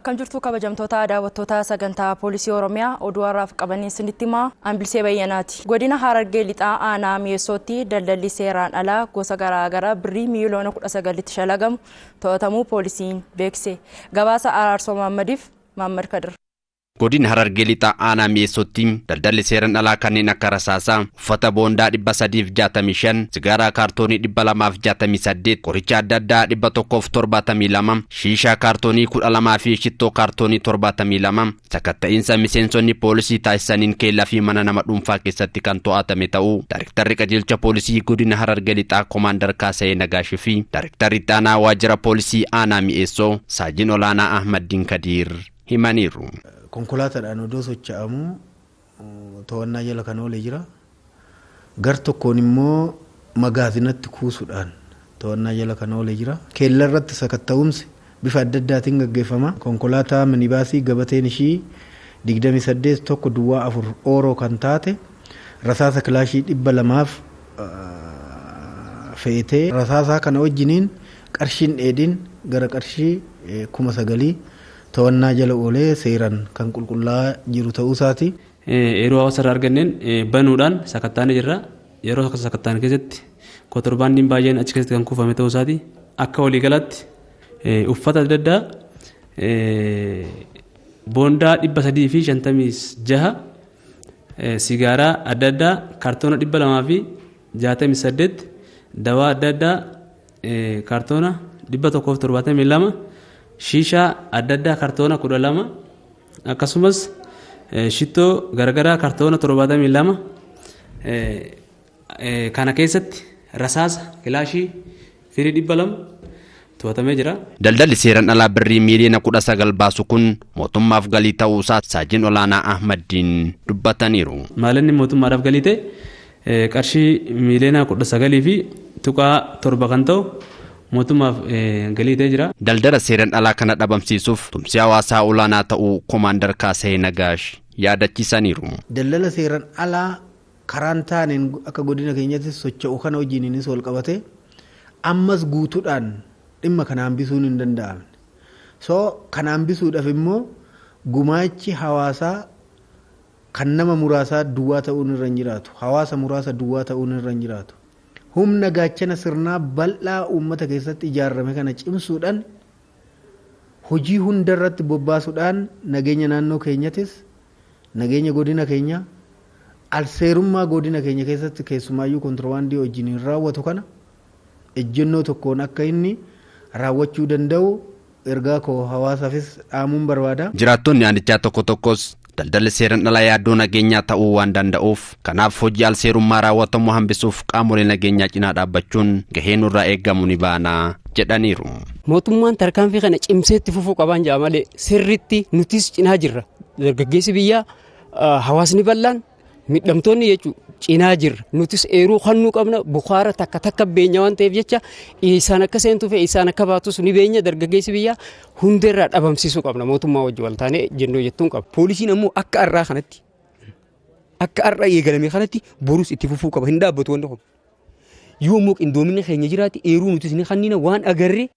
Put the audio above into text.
Akkam jirtu kabajamtoota daawwattoota sagantaa poolisii Oromiyaa oduu har'aaf qabannee isinitti himaa Ambilsee Bayyanaati. Godina Harargee Lixaa aanaa Mi'eessootti daldalli seeraan alaa gosa garaagaraa birrii miiliyoona 19tti shalagamu to'atamuu poolisiin beekse. Gabaasa Araarsoo Maammadiif Maammad Kadir. Godina Harargee Lixaa aanaa Mi'eessootti daldalli seeraan alaa kanneen akka rasaasaa, uffata boondaa 365, sigaaraa kaartoonii 268, qoricha adda addaa 172, shiishaa kaartoonii 12 fi shittoo kaartoonii 72 sakatta'iinsa miseensonni poolisii taasisaniin keellaa fi mana nama dhuunfaa keessatti kan to'atame ta'uu Daayrektarri qajeelcha poolisii godina Harargee Lixaa Koomaandar Kaasayee Nagaashii fi Daayrektarri itti aanaa waajjira poolisii aanaa Mi'eessoo Saajin Olaanaa Ahmaddiin Kadiir himaniiru. Konkolaataadhaan odoo socho'amu to'annaa jala kan oole jira. Gar tokkoon immoo magaazinatti kuusuudhaan to'annaa jala kan oole jira. Keella irratti sakatta'umsi bifa adda addaatiin gaggeeffama. Konkolaataa minibaasii gabateen ishii 28 1 duwwaa 4 ooroo kan taate rasaasa kilaashii 200 fe'etee rasaasaa kana wajjiniin qarshiin dheedhiin gara qarshii 9,000 to'annaa jala oolee seeraan kan qulqullaa'aa jiru ta'uu isaati. Yeroo hawaasa irraa arganneen banuudhaan sakattaanii jirra. Yeroo sakattaan keessatti kontirbaandiin baay'een achi keessatti kan kuufame ta'uu isaati. Akka waliigalaatti uffata adda addaa boondaa 356, sigaaraa adda addaa kaartoona 268, dawaa adda addaa kaartoona 172, shiishaa adda addaa kaartoona 12, akkasumas shittoo garagaraa kaartoona 72, kana keessatti rasaasa kilaashii firii 200 to'atamee jira. Daldalli seeraan alaa birrii miiliyoona 19 baasu kun mootummaaf galii ta'uusaa Saajin Olaanaa Ahmaddiin dubbataniiru. Maalinni mootummaadhaaf galii ta'e qarshii miiliyoona 19.7 kan ta'u mootummaaf galii ta'ee jira. Daldala seeraan alaa kana dhabamsiisuuf tumsi hawaasaa olaanaa ta'uu Koomaandar Kaasayee Nagaash yaadachiisaniiru. Daldala seeraan alaa karaan taaneen akka godina keenyatti socho'u kana wajjiniinis wal qabate ammas guutuudhaan dhimma kana hambisuun hin danda'amne. So kana hambisuudhaaf immoo gumaachi hawaasaa kan nama muraasaa duwwaa ta'uun irra hin jiraatu. Hawaasa muraasa duwwaa ta'uun irra hin jiraatu. Humna gaachana sirnaa bal'aa uummata keessatti ijaarame kana cimsuudhaan hojii hundarratti bobbaasuudhaan nageenya naannoo keenyatis nageenya godina keenyaa alseerummaa godina keenya keessatti keessumaayyuu kontirbaandii wajjin raawwatu kana ejjennoo tokkoon akka inni raawwachuu danda'u ergaa koo hawaasaafis dhaamuun barbaada. Jiraattonni aanichaa tokko tokkos daldalli seeraan alaa yaaddoo nageenyaa ta'uu waan danda'uuf kanaaf hojii alseerummaa raawwatamu hambisuuf qaamolee nageenyaa cinaa dhaabbachuun gahee nurraa eegamu ni baana jedhaniiru. Mootummaan tarkaanfii kana cimsee itti fufuu qabaan jaa malee sirriitti nutis cinaa jirra. Dargaggeessi biyyaa hawaasni bal'aan miidhamtoonni jechuun cinaa jirra. Nutis eeruu kennuu qabna. Bukaara takka takka beenya waan ta'eef jecha isaan akka seentuu fi isaan akka baatus ni beenya. Dargaggeessi biyyaa hundeerraa dhabamsiisuu qabna. Mootummaa wajjin wal taanee jennuu jettuun qaba. Poolisiin ammoo akka har'aa kanatti akka har'a eegalame kanatti borus itti fufuu qaba. Hin dhaabbatu wanti kun. Yoo immoo qindoominni keenya jiraate eeruu nutis ni kennina waan agarree.